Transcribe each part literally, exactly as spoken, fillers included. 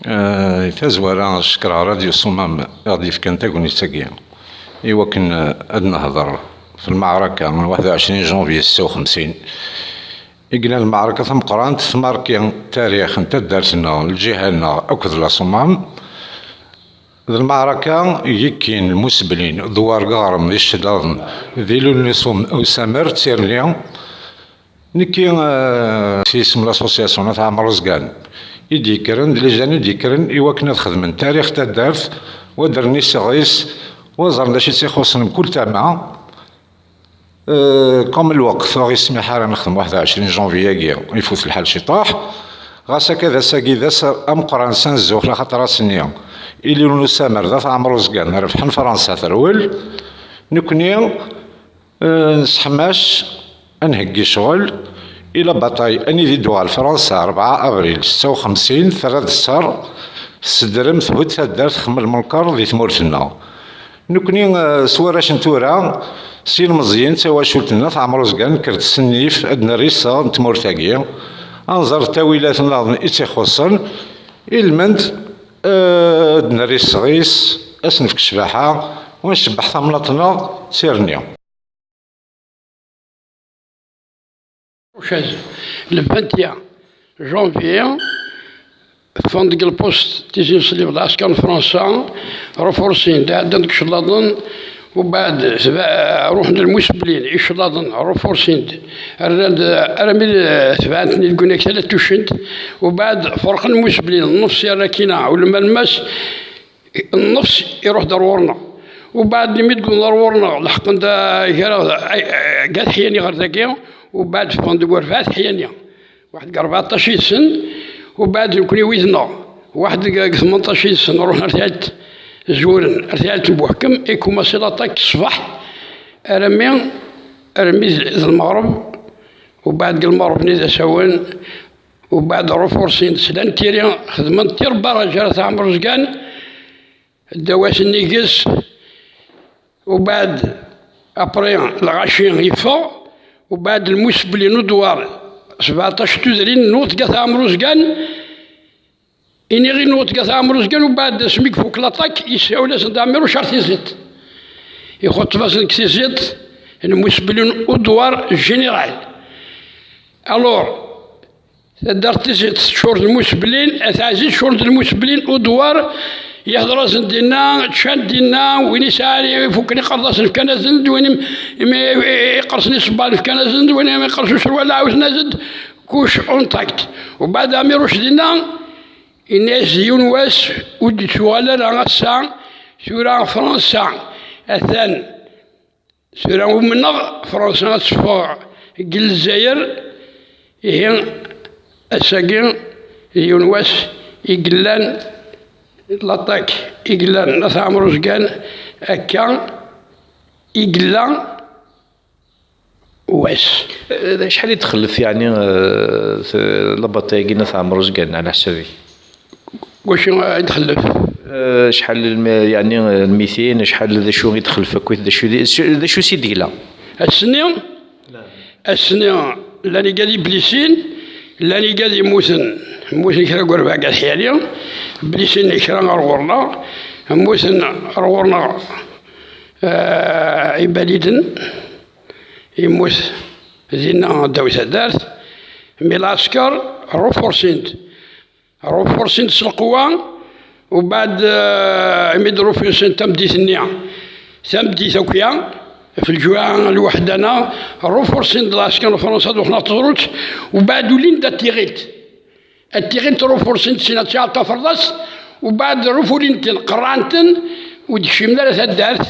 Eh, tazwara, cekreɣ Radio Sumam i ɣ-d-yefkan tagnit-agi i wakken, eh, ad nehder f lmeɛraka n waḥed u ɛecrin janvier setta u xemsin. I yellan lmeɛraka tameqqrant, tmarki tarix n taddart-nneɣ, lǧiha-nneɣ akked la Sumam. D lmeɛraka i yekkin lmusblin d war iɣrem d icellaḍen d ilul n usum-, usamer d tirni. Nekki, eh, s yisem l'association At Ɛmer Uzgan i d-yekkren, d les jeunes i d-yekkren i wakken ad xedmen tarix taddart, wa ddren iseɣ-is, wa ẓren d acu i tt-ixuṣṣen mkul tama. Eh, comme lweqt ur ɣ-yesmiḥ ara nexdem waḥed u ɛecrin janvier-agi, ifut lḥal ciṭuḥ, ɣas akka d ass-agi d ass ameqqran s anezzux, laxaṭer ass-nni ilul n usamer d At Ɛmer Uzgan rebḥen Fransa terwel. Nekni, eh, nesseḥmac ad nheggi ccɣel i la bataille anida i d-tuɣal Fransa rebɛa abril setta u xemsin, terra-d sser, tessedrem, thudd taddart, txemmel menker di tmurt-nneɣ. Nekni, eh, s warrac n tura, s yilmeẓyen, d tawacult-nneɣ, At Ɛmer Uzgan, nekker-d s nnif, ad nerr iseɣ n tmurt-agi, ad nẓer ttawilat-nneɣ i tt-ixuṣṣen, ilmend, eh, ad nerr iseɣ-is, ad s-nefk ccbaḥa, u ncebbeḥ tamnaḍt-nneɣ d tirni. Ucaz, le vingt et un janvier, ffɣen deg lpust Tizi n Ṣlib d lɛesker n Fransa, rufursin-d, ɛeddan deg icellaḍen, ubeɛd tba-, ruḥen-d lmusblin, icellaḍen, rufursin-d, rran-d armi d, tebɛen-ten deg unaktal ad tucent, ubeɛd ferqen lmusblin, nnefs yerra akkin-a, ulamma n mass, nnefs iruḥ-d ar ɣur-neɣ. Ubeɛd mi d-wwḍen ar ɣur-neɣ, leḥqen-d, ah, gar, ah, ah, gar teḥyani ɣer dagi, ubeɛd ffɣen deg urbaɛ teḥyani. Waḥed deg rbeɛṭac yid-sen, ubeɛd nekni wid-neɣ, waḥed deg, deg tmenṭac yid-sen, ruḥen ar tiɛilt, zuren ar tiɛilt n Buḥkem, ikumaṣi laṭak ṣṣbeḥ, armi, armi d, d lmeɣreb, ubeɛd deg lmeɣreb-nni d asawen, ubeɛd rufursin-d slan tiri, xedmen tir barrage ar At Ɛmer Uzgan, ddaw-as nnig-s, ubeɛd, après, lɣaci yeffeɣ, ubeɛd lmusbli n udwar, sebɛeṭac tudrin n At Ɛmer Uzgan, iniɣi n At Ɛmer Uzgan, ubeɛd asmi ifuk laṭak, yessawel-asen-d Ɛmiruc ar Tiziṭ. Ixuṭeb-asen deg Tiziṭ, lmusbli n udwar général. Alors, taddart Tiziṭ teččur d lmusblin, At Ɛziz teččur d lmusblin, udwar, yehder-asen dinna, ččan dinna, win yesɛan ifuken iqerḍasen fkan-asen-d, win im-, im-, iqersen iṣebban fkan-asen-d, win im-, iqers userwal ɛawden-asen-d, kuc intact. Ubeɛd Ɛmiruc dinna, yenna-yas yiwen wass, ur d-tuɣal ara ass-a, tura Fransa, atan Tura umneɣ Fransa ad teffeɣ deg Lezzayer, ihi ass-agi d yiwen wass i yellan laṭak i yellan At Ɛmer Uzgan, akka i yella wass. Eh, acḥal i txellef, yeɛni, eh, t-, labaṭa-agi n At Ɛmer Uzgan, ɛla ḥsabi? Wacu i d-xellef? Eh, acḥal n lm-, yeɛni, eh, lmitin, acḥal d acu i d-xellef akkit, d acu di, d acu si d-yella? Ass-nni, ass-nni llan igad iblisin, llan igad yemmuten, mmuten kra n urbaɛ deg At Ḥyali, iblisin kra ar ɣur-neɣ, mmuten ar ɣur-neɣ, eh, ibaliden, yemmut dinna ddaw taddart, mi lɛesker rufursin-d. Rufursin-d s lqewwa, ubeɛd, eh, imi d-rufursin tameddit-nni, tameddit akya, f lǧuɛa lwaḥdana, rufursin-d lɛesker n Fransa ad ruḥen ɣer teẓrut, ubeɛd ulin-d at tiɣilt. At tiɣilt rufursin-d sin ad tiɛeṭṭa ferḍas, ubeɛd rufulin-ten, qerɛen-ten, ur d-kcimen ara taddart.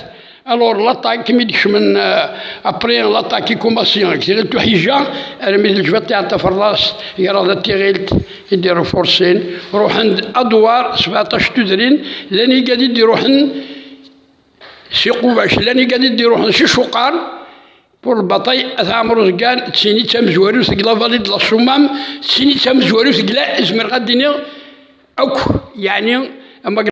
Alors, l'attaque, mi d-kecmen, euh, après l'attaque i kumaṣi, deg tiɣilt uḥija, armi d lejbat tiɛeṭṭa ferḍas, gar-aɣ d at tiɣilt, i d-irufursin, ruḥen-d adwar, sebɛeṭac tudrin, llan igad i d-iruḥen si Qubac, llan igad i d-iruḥen si Cuqar, pour lbaṭay, At Ɛmer Uzgan, d tin i d tamezwarut deg la vallée de la Soummam, d tin i d tamezwarut deg la, zemreɣ ad d-iniɣ akk, yeɛni, ama